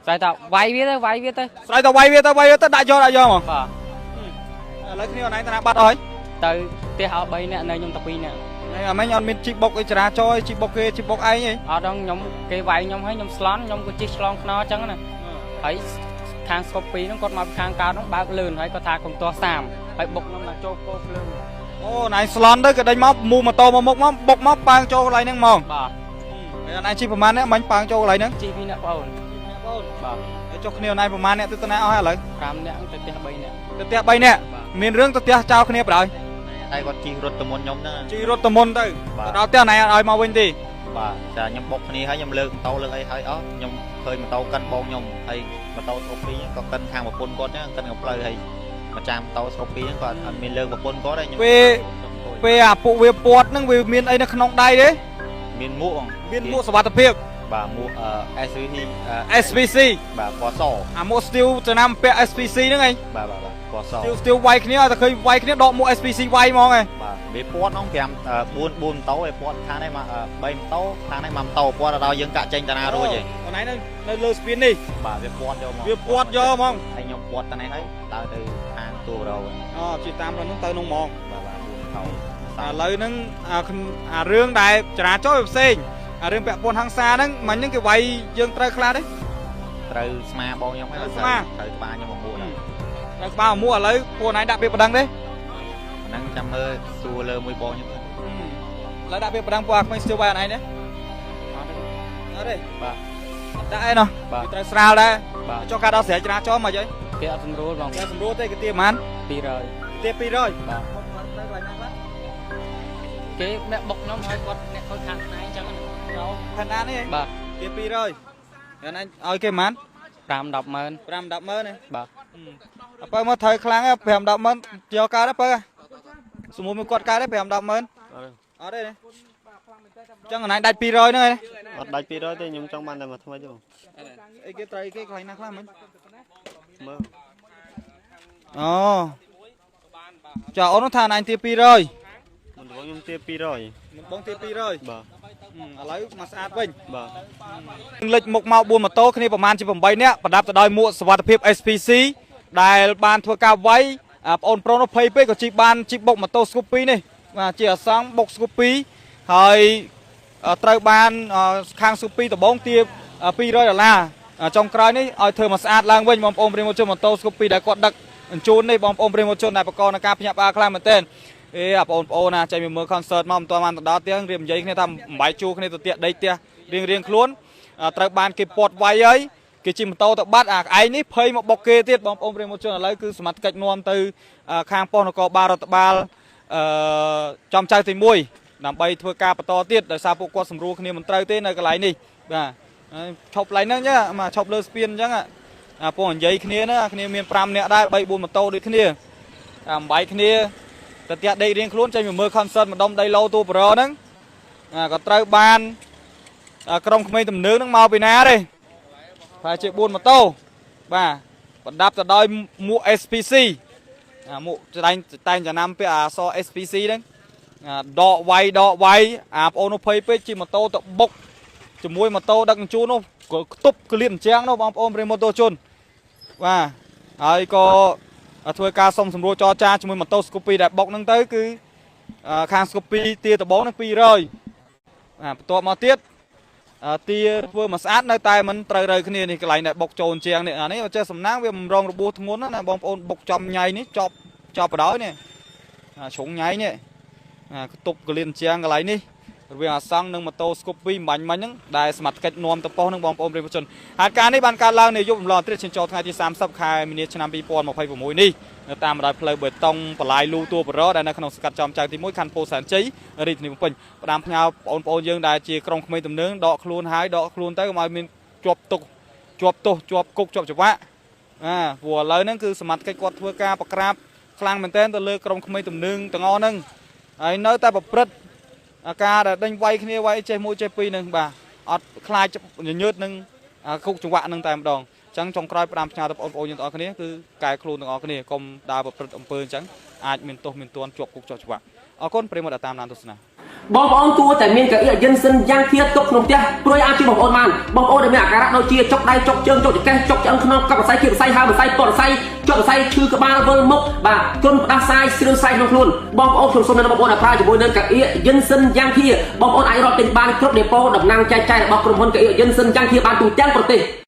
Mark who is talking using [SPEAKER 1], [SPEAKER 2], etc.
[SPEAKER 1] ស្អែកថាវាយវាទៅវាយវាទៅ
[SPEAKER 2] ស្រ័យទៅវាយវាទៅវាយវាទៅដាក់យកដាក់យកហ្មង
[SPEAKER 1] បាទ
[SPEAKER 2] ឥឡូវគ្នាអនឯងតាណាបាត់អស់ហើយ
[SPEAKER 1] ទៅផ្ទះអស់3នាក់នៅខ្ញុំតែ2នាក់
[SPEAKER 2] ហើយអាមិញអត់មានជីបុកអីចរាចរណ៍អីជីបុកគេជីបុកឯងអី
[SPEAKER 1] អត់ដល់ខ្ញុំគេវាយខ្ញុំហើយខ្ញុំស្លន់ខ្ញុំក៏ជិះឆ្លងខ្នោអញ្ចឹងណាហើយខាងស្កូពីហ្នឹងគាត់មកពីខាងកើតហ្នឹងបើកលឿនហើយគាត់ថាកុំទាស់30ហើយបុកខ្ញុំមកចូលគោភ្លើង
[SPEAKER 2] អូណៃស្លន់ទៅក៏ដេញមកមូម៉ូតូមកមុខមកបុកមកប៉ាងចូលកន្លែងហ្នឹងហ្មង
[SPEAKER 1] បាទ
[SPEAKER 2] ហើយអនឯងជិះប្រហែលអ្នកមិញប៉ាងចូលកន្លែងហ្នឹង
[SPEAKER 1] ជិះ2នាក់បង
[SPEAKER 2] បង
[SPEAKER 1] បាទ
[SPEAKER 2] ហើយចុះគ្នាអនឯងប្រហែលអ្នកទៅទៅណាអស់ហើយឥឡូវ
[SPEAKER 1] 5នាក់ទៅផ្ទះ3នាក់
[SPEAKER 2] ទៅផ្ទះ3នាក់មានរឿងទៅផ្ទះចោលគ្នាបណ្ដោយ
[SPEAKER 3] តែគាត់ជិះរត់ទៅមុនខ្ញុំហ្នឹង
[SPEAKER 2] ជិះរត់ទៅមុនទៅ
[SPEAKER 3] បាទ
[SPEAKER 2] ទៅដល់ផ្ទះណៃអត់ឲ្យមកវិញទេ
[SPEAKER 3] បាទចាខ្ញុំបុកគ្នាហើយខ្ញុំលើកម៉ូតូលើកអីហើយអស់ខ្ញុំឃើញម៉ូតូកិនបងខ្ញុំហើយម៉ូតូស្រូបពីរហ្នឹងក៏កិនខាងប្រពន្ធគាត់ហ្នឹងកិនកំផ្លូវហើយម្ចាំម៉ូតូស្រូបពីរហ្នឹងគាត់អត់មានលើកប្រពន្ធគាត់ទេខ្ញុំ
[SPEAKER 2] ពេលពេលអាពួកវាពាត់ហ្នឹងវាមានអីនៅក្នុងដៃទេ
[SPEAKER 3] មានមួកបង
[SPEAKER 2] មានមួកសុវត្ថិភាព
[SPEAKER 3] បាទមួក SVT
[SPEAKER 2] SPC
[SPEAKER 3] បាទពណ៌ស
[SPEAKER 2] អាមួក steel ចំណាំពាក់ SPC ហ្នឹងឯង
[SPEAKER 3] បាទបាទបាទពណ៌ស
[SPEAKER 2] steel steel វាយគ្នាឲ្យតែឃើញវាយគ្នាដកមួក SPC វាយហ្មងឯង
[SPEAKER 3] បាទវាពាត់ហ្នឹង5 4 4ម៉ូតូឯពាត់ខាងនេះមក3ម៉ូតូខាងនេះ1ម៉ូតូពាត់ដល់យើងកាក់ចេញតាណារួចឯង
[SPEAKER 2] អូនឯងនៅលើស្ពាននេះ
[SPEAKER 3] បាទវាពាត់យកមក
[SPEAKER 2] វាពាត់យកហ្មង
[SPEAKER 3] ហើយខ្ញុំពាត់តានេះហើយដើរទៅខាងទូរោវិញ
[SPEAKER 2] អូជិះតាមផ្លូវហ្នឹងទៅនោះហ្មង
[SPEAKER 3] បាទបាទ4ម៉ូតូ
[SPEAKER 2] ឥឡូវហ្នឹងអារឿងដែលចរាចរណ៍វាផ្សេងអារឿងពាក់ព័ន្ធហង្សាហ្នឹងមិញហ្នឹងគេវាយយើងត្រូវខ្លះទេ
[SPEAKER 3] ត្រូវស្មាបងខ្ញុំហើយ
[SPEAKER 2] ត្រូវស្មា
[SPEAKER 3] ត្រូវក្បាលខ្ញុំមួយមួកហ្នឹង
[SPEAKER 2] ត្រូវក្បាលមួកឥឡូវពួកឯងដាក់ពាក្យប្តឹងទេ
[SPEAKER 3] ហ្នឹងចាំមើលសួរលើមួយបងខ្ញុំទៅ
[SPEAKER 2] ឥឡូវដាក់ពាក្យប្តឹងពួកអាក្មេងស្ទាវវាយឯងទេ
[SPEAKER 1] អត់ទេ
[SPEAKER 2] អត់ទេ
[SPEAKER 3] បាទ
[SPEAKER 2] អត់ដាក់ឯណោះ
[SPEAKER 3] បាទ
[SPEAKER 2] វាត្រូវស្រាលដែរ
[SPEAKER 3] បាទ
[SPEAKER 2] ចុះការដោះស្រាយចរាចរណ៍មកអី
[SPEAKER 1] គេអត់សម្រួលបង
[SPEAKER 2] គេសម្រួលទេគេទាប្រហែល
[SPEAKER 1] 200
[SPEAKER 2] គេទា200
[SPEAKER 1] បាទ
[SPEAKER 2] មកទៅកន្លែងណាខ្លះ
[SPEAKER 1] គេអ្នកបុកខ្ញុំហើយគាត់អ្នកខូចខាតផ្នែកអញ្ចឹងណា
[SPEAKER 2] ផែនដាននេះ
[SPEAKER 1] បាទ
[SPEAKER 2] ទា200ហើយឯងឲ្យគេប្រហែល
[SPEAKER 1] 5 10ម៉ឺន
[SPEAKER 2] 5 10ម៉ឺនទេ
[SPEAKER 1] បាទ
[SPEAKER 2] អបើមកត្រូវខ្លាំង5 10ម៉ឺនយកកើតទេបើសមុំមួយគាត់កើតទេ5 10ម៉ឺនអត់ទេអញ្ចឹងអនឡាញដាច់200ហ្នឹងឯង
[SPEAKER 4] អត់ដាច់200ទេខ្ញុំចង់បានតែមួយថ្មីទេបង
[SPEAKER 2] អីគេត្រូវអីគេកន្លែងណាខ្លះមិញ
[SPEAKER 4] មើល
[SPEAKER 2] អូចាអូននោះថាអនឡាញទា200
[SPEAKER 4] មិនបងខ្ញុំទា200
[SPEAKER 2] មិនបងទា200
[SPEAKER 4] បាទ
[SPEAKER 2] ឥឡូវមកស្អាតវិញ
[SPEAKER 4] បាទ
[SPEAKER 2] លិចមុខមក4ម៉ូតូគ្នាប្រហែលជា8នាក់ប្រដាប់ទៅដោយមួកសុវត្ថិភាព SPC ដែលបានធ្វើការវាយអាប្អូនប្រុសនោះភ័យពេកក៏ជិះបានជិះបុកម៉ូតូ Scoopy នេះបាទជាអសង្ឃបុក Scoopy ហើយត្រូវបានខាង Scoopy ដំបងទា200ដុល្លារចុងក្រោយនេះឲ្យធ្វើមកស្អាតឡើងវិញបងប្អូនប្រិយមិត្តជនម៉ូតូ Scoopy ដែលគាត់ដឹកអញ្ជូននេះបងប្អូនប្រិយមិត្តជនដែលបកកនឹងការភ្ញាក់ផ្អើលខ្លាំងមែនទែនអេអាបងប្អូនណាចេញពីមើល concert មកមិនទាន់បានទៅដល់ផ្ទះរៀបនិយាយគ្នាថាមិនបាយជួគ្នាទៅផ្ទះដីផ្ទះរៀងរៀងខ្លួនត្រូវបានគេពាត់វាយហើយគេជិះម៉ូតូទៅបាត់អាឯងនេះភ័យមកបុកគេទៀតបងប្អូនប្រិយមិត្តជនឥឡូវគឺសមត្ថកិច្ចនាំទៅខាងប៉ុស្តិ៍នគរបាលរដ្ឋបាលអឺចំចៅទី1ដើម្បីធ្វើការបន្តទៀតដោយសារពួកគាត់សម្រួលគ្នាមិនត្រូវទេនៅកន្លែងនេះបាទឈប់កន្លែងហ្នឹងចឹងមកឈប់លើស្ពានអញ្ចឹងអាពួកនិយាយគ្នាណាគ្នាមាន5នាក់ដែរ3 4ម៉ូតូដូចគ្នាអាបំបាយគ្នាទៅផ្ទះដេករៀងខ្លួនចេញមកមើល concert ម្ដុំដីឡូទូប្រូហ្នឹងអាក៏ត្រូវបានក្រុមក្មេងទំនើងហ្នឹងមកពីណាទេប្រហែលជា4ម៉ូតូបាទប្រដាប់ទៅដោយមួក SPC អាមួកតែងតែងចំណាំពាក់អក្សរ SPC ហ្នឹងដកវាយដកវាយអាប្អូននោះភ័យពេកជិះម៉ូតូទៅបុកជាមួយម៉ូតូដឹកជញ្ជូននោះក៏ខ្ទប់ក្លៀនជាងនោះបងប្អូនប្រិយមិត្តទជនបាទហើយក៏ធ្វើការសុំសម្រួលចរចាជាមួយម៉ូតូ Scoopy ដែលបុកហ្នឹងទៅគឺខាង Scoopy ទាដបងហ្នឹង200បាទបន្ទាប់មកទៀតទាធ្វើមកស្អាតនៅតែមិនត្រូវរើគ្នានេះកន្លែងដែលបុកចូលជាងនេះអានេះចេះសំណាងវាមិនរងរបួសធ្ងន់ណាបងប្អូនបុកចំញ៉ៃនេះចប់ចប់បដ ாய் នេះជ្រុងញ៉ៃនេះខ្ទប់កលៀនជាងកន្លែងនេះរវាងអាសង្ឃនិងម៉ូតូ Scoopy បាញ់មិញហ្នឹងដែលសមត្ថកិច្ចនាំទៅប៉ុស្តិ៍នឹងបងប្អូនប្រិយមិត្តជនហេតុការណ៍នេះបានកើតឡើងនៅយប់រំលងត្រៀមឈានចូលថ្ងៃទី30ខែមីនាឆ្នាំ2026នេះនៅតាមបណ្ដោយផ្លូវបេតុងបន្លាយលូទួលបរដែលនៅក្នុងសង្កាត់ចំចៅទី1ខណ្ឌពោធិ៍សែនជ័យរាជធានីភ្នំពេញផ្ដាំផ្ញើបងប្អូនយើងដែលជាក្រុមក្មេងទំនើងដកខ្លួនហើយដកខ្លួនទៅកុំឲ្យមានជាប់ទុកជាប់ទោសជាប់គុកជាប់ច្បាប់អាព្រោះឥឡូវហ្នឹងគឺសមត្ថកិច្ចគាត់ធ្វើការប្រក្រាបខ្លាំងមែនទែនទៅលើក្រុមក្មេងទំនើងទាំងអស់ហ្នឹងហើយនៅតែប្រព្រឹត្តការដែលដេញវាយគ្នាវាយចេះមួយចេះពីរនឹងបាទអត់ខ្លាចញញើតនឹងគុកចង្វាក់នឹងតែម្ដងអញ្ចឹងចុងក្រោយផ្ដាំផ្ញើទៅបងប្អូនយើងទាំងអស់គ្នាគឺកែខ្លួនទាំងអស់គ្នាកុំដើរប្រព្រឹត្តអំពើអញ្ចឹងអាចមានទោសមានទណ្ឌជាប់គុកជាប់ច្បាប់អរគុណប្រិយមិត្តតាមដានទស្សនា
[SPEAKER 5] បងប្អូនគួរតែមានកៅអៀយិនសិនយ៉ាងធាទុកក្នុងផ្ទះព្រួយអាចជួយបងប្អូនបានបងប្អូនដែលមានអាការៈដូចជាចុកដៃចុកជើងចុកចង្កេះចុកឆ្អឹងខ្នងកັບសរសៃគៀបសរសៃហើមសរសៃពតសរសៃចុកសរសៃឈឺក្បាលវិលមុខបាទគ្រុនផ្ដាសាយស្រឿនស្រាយក្នុងខ្លួនបងប្អូនខ្ញុំសូមណែនាំបងប្អូនឲ្យប្រើជាមួយនឹងកៅអៀយិនសិនយ៉ាងធាបងប្អូនអាចរកទិញបានគ្រប់ដេប៉ូតំណាងចែកចាយរបស់ក្រុមហ៊ុនកៅអៀយិនសិនយ៉ាងធាបានទូទាំងប្រទេស។